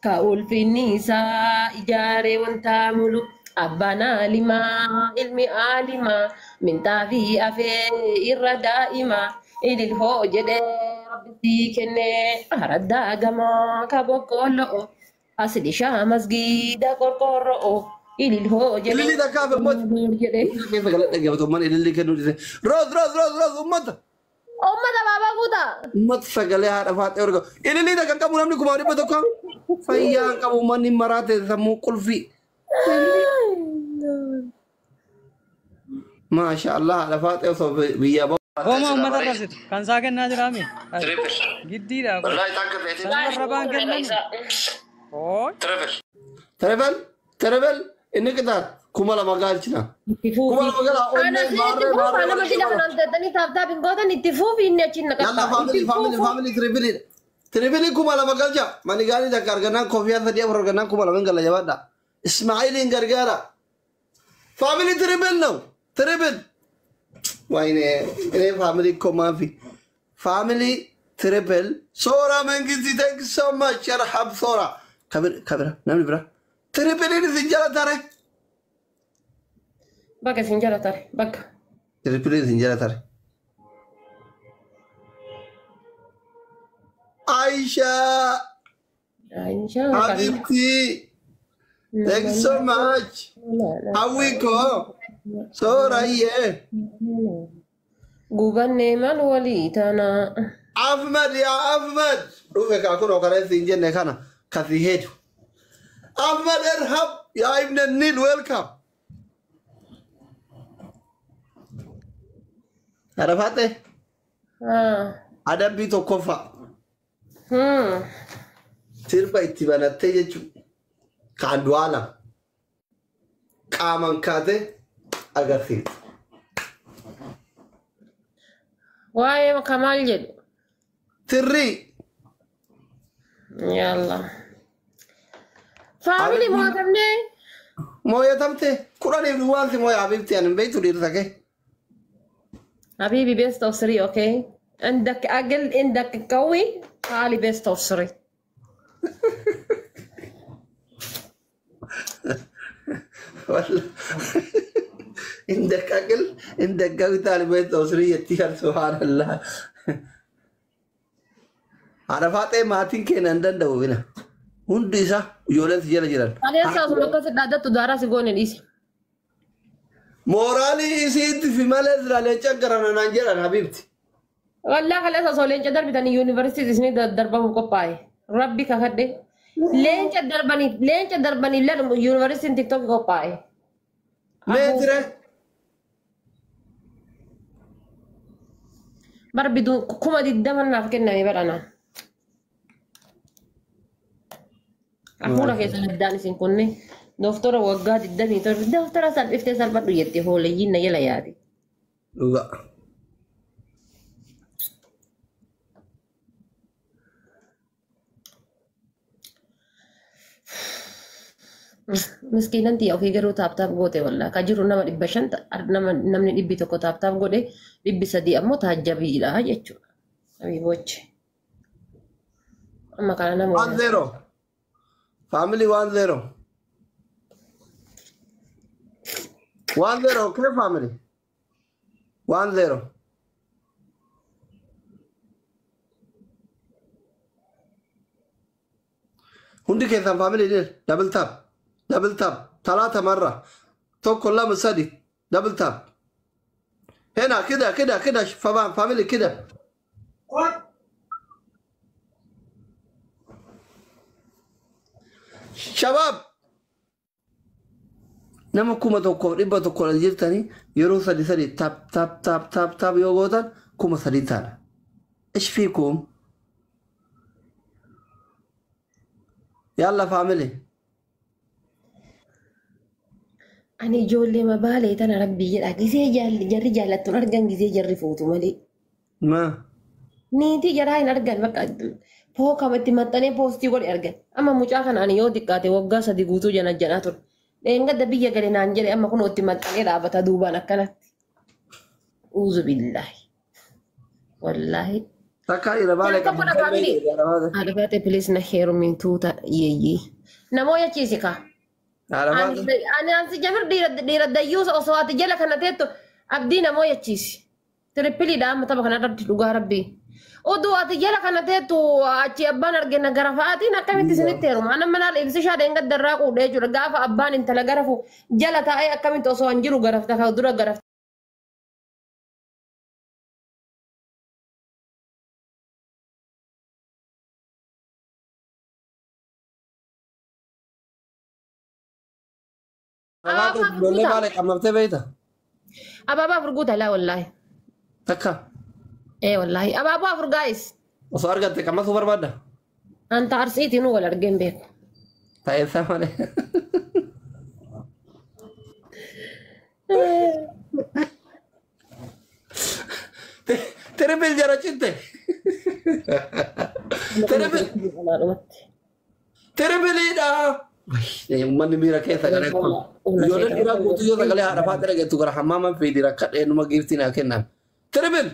Ka ulfinni isaa ijaaree wanta mulu. Abbaan aalimaa ilmi aalimaa minxaafii afee irra daa'imaa ilil hoo jedhee rabbi sii kennee araddaa gamaa ka boqqoollo'o asli masgiida qorqoorro'o ilil hoo jedhee Ilillii takkaaf ummata. jedhee. Keessa galee dhaggeeffatu ummanni ilillii kennuu dhiise. Roos roos roos roos ummata. Uummata baabaa guutaa. Ummata sagalee haadha faaxee orga. Ilillii takka hin qabu namni 100,100. Fayyaa hin qabu ummanni maraate sammuu qulfii. Maasha Allah haadha faaxee osoo biyyaa bahu. Hooma uummata arrabsitu. Kan isaa kennaa jiraami. Triple. Giddiidha kun. Wallahi takka feetee. Kan arrabaan kennan. Hooy. Triple. Triple. Triple. Inni qixaat 2,000 gaalchina. Itti fuufi. 2,000 galaa Ana onnee itti maarree fuufa maarree. nama jila kanaan teettanii taap taap hin gootan itti fuufi inni achiin na Yalla qaqqaba. family Itti family fuufu. family triple. Triple 2,000 galcha. Mani gaarii takka argannaan kofiyaa sadii afur argannaan 2,000 hin gala jabaadha. Ismaa'iiliin gargaara. Family triple now. Triple. Wayne እኔ family እኮ ማፊ family triple ሶራ መንግስቲ thank so much yarhab ሶራ kabira kabira namni bira triple isin jala tare Bakka isin jala tare bakka. Triple isin jala tare Aisha Aisha kan. Habibti thank so much Hawiko Soorayye Gubannee maal walii taana. Ahmed yaa Ahmed dhufe kaa kun okaree siin jenne kana kasi heedu Ahmed erhab yaa ibn Nil welcome Arafaate adabbii tokkoffaa sirba itti banattee jechuun kan du'aa qaaman kaatee agarsiiftu. Waa'ee kamaal jedhu. Tirrii Yalla. Family mootamnee. mooyatamte kudhaniif duwwaan si mooya habibti ani hin beektu dhiirsa kee. حبيبي best of 3 okay عندك اقل عندك قوي تعالي best of 3. والله عندك أكل عندك قوي تعالي بيت أسرية تيار سبحان الله عرفات maatiin keenya hin danda'u bina hundi isaa ijoolleen si jala jiran. Kaleessa osuma akkas dhaaddattu daaraa si goone dhiisi. Mooraalii isiitti fi malee silaa leenca garana naan jedhan habibti. Wallaa kaleessa osoo leenca darbitanii yuunivarsiitii isinii darbamuuf qophaa'e. Rabbi kakadhe. Leenca darbanii leenca darbanii ladhumu yuunivarsiitiin tiktookii qophaa'e. Meetire Bar biduu 20,000 naaf kenname badhanaan. Hafuura keessan addaan isin kunne dooftora waggaa 27 dooftora salphiftee salphadhu jette hoolayyiin na jala yaade. Dhugaa. Miskiinan tiyya ofii garuu tap tap goote wallaa ka jiru nama 500 nama namni 100 tap tap godhe 300 ammoo taajjabiidha jechuudha. Abiibochi. Amma kana nama 1-0. Family 1-0. 1-0 okay family. 1-0. Hundi keessan family deal double tap double tap talaata marra tokko lama sadi double tap. هنا كده كده كده family كده. شباب nama 1,100 ol jirtanii yeroo sadi sadi tap tap tap tap tap yoo gootan 3,000 taana. إيش فيكم؟ يلا family. Ani ijoollee mabaalee tana rabbii jedha gisee jarri jaallattuun argan gisee jarri fuutu malee. Ma Niitii jaraa hin argan bakka pookama itti maxxanee poostii godhe argan. Amma mucaa kana ani yoo xiqqaate waggaa 3 guutuu jana janaa ture. Dheengadda biyya gale naan jedhe amma kun itti maxxanee dhaabata duubaan akkanatti. Uuzu billaahi. Wallaahi. Takka dhiira baalee Tokko dha family. Haadha Faaxee please na heerumi tuuta yeeyyii. Namoo yachiisi kaa. Haadha Faaxee. Ani ansi jabir dhiira dayyuusa osoo ati jala kana teettu abdii namoo yachiisi. Tirippiliidha amma tapha kana irratti dhugaa rabbii. Oduu ati jala kana teettu achi abbaan argina gara fa'aatiin akkamitti isinitti heeruma. Ana manaa ibsishaa dheengadda irraa quudhee jechuudha. Gaafa abbaan intala garafu jala taa'ee akkamitti osoo hin jiru garafta ka dura garafta. Haadha Faaxee ijoollee baalee qammamtee beekta. Abaabaa afur guuta laa wallaahi. Takka. Ee wallaahi abaaboo afur gaayis. Osoo argatte qammasuu barbaadda. Anta arsiitiin wal argeen beeku. Ta'eessaa malee. Triple jara citte. Triple. Tripleidha. Uummanni miira keessa galee kun. Ijoolleen dhiiraa guutuu yoo sagalee haadha faaxee dhageettu gara hammaaman fiidi rakkadhee numa giiftii naa kennan. Triple.